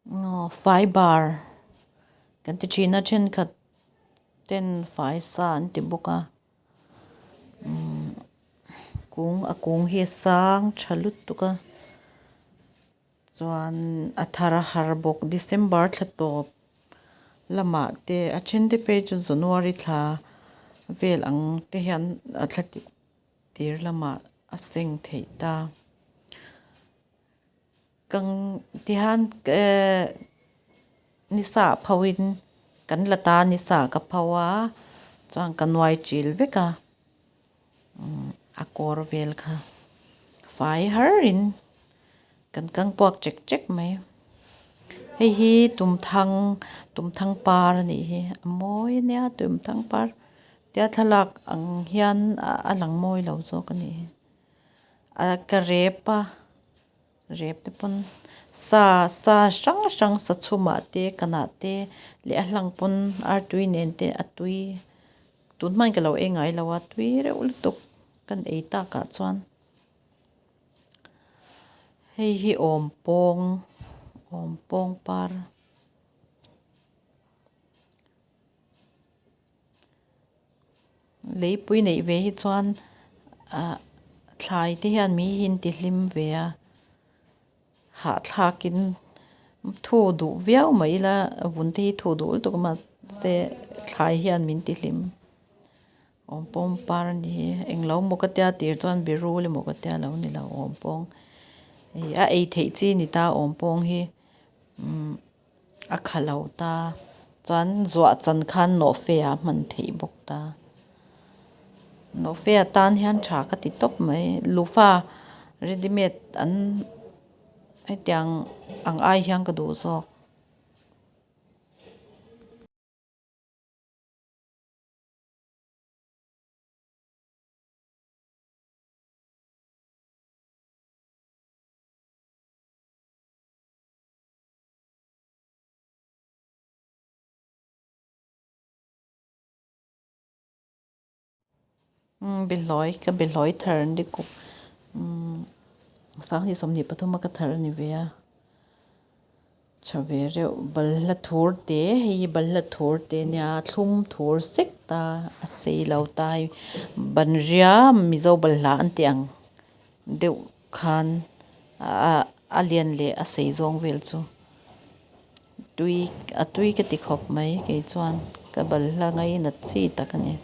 Aw fiber kan ti thin a thenkhat ten fai sa an ti bawk a umm kung a kung hi a sang tha lutuk a chuan a thar a har bawk december thla tawp lamah te a then te phei chu january thla vel ang te hian a thla tir lamah a seng theih ta. Kang tihian ehh nisa ah pho in kan la ta nisa ah ka pho a chuan ka nuai chil vek a umm a kawr vel kha fai har in kan kang puak chek chek mai hei hi tumthang tumthang par a nih hi a mawi a nia tumthang par tia thlalak ang hian a lang mawi lo zawk a nih hi a ka rep a. Rep te pawn sa sa hrang hrang sa chhumah te kanah te leh a hlang pawn artui nen te a tui tun hmain ka lo ei ngai lo a tui reuh lutuk kan ei takah chuan hei hi awm pawng awm pawng par. Leipui neih ve hi chuan ah thlai te hian mi hi an ti hlim ve a hahthlakin thu duh viau mai ila vun te hi thu duh lutuk a mahse thlai hian min ti hlim awm pawng par a ni hi englo maw ka tia tir chuan berul emaw ka tia lo ni lo awm pawng ih a ei theih chi a ni ta awm pawng hi umm. A kha lo ta chuan zuah chan khan nawhfe ah hman theih bawk ta nawhfe atan hian tha ka ti tawp mai lufa ready made an hetiang ang ai hian ka duh zawk. Behlawi ka behlawi thar an ni kawp sanghnih 23 a ka thar a ni ve a tha ve reuh balhla thur te hei hi balhla thur te ania thlum thur sek ta a sei lo ta hei banria mizo balhla an tih ang deuh khan ah a lian leh a sei zawng vel chu tui a tui ka ti khawp mai kei chuan ka balhla ngainat chi tak a ni.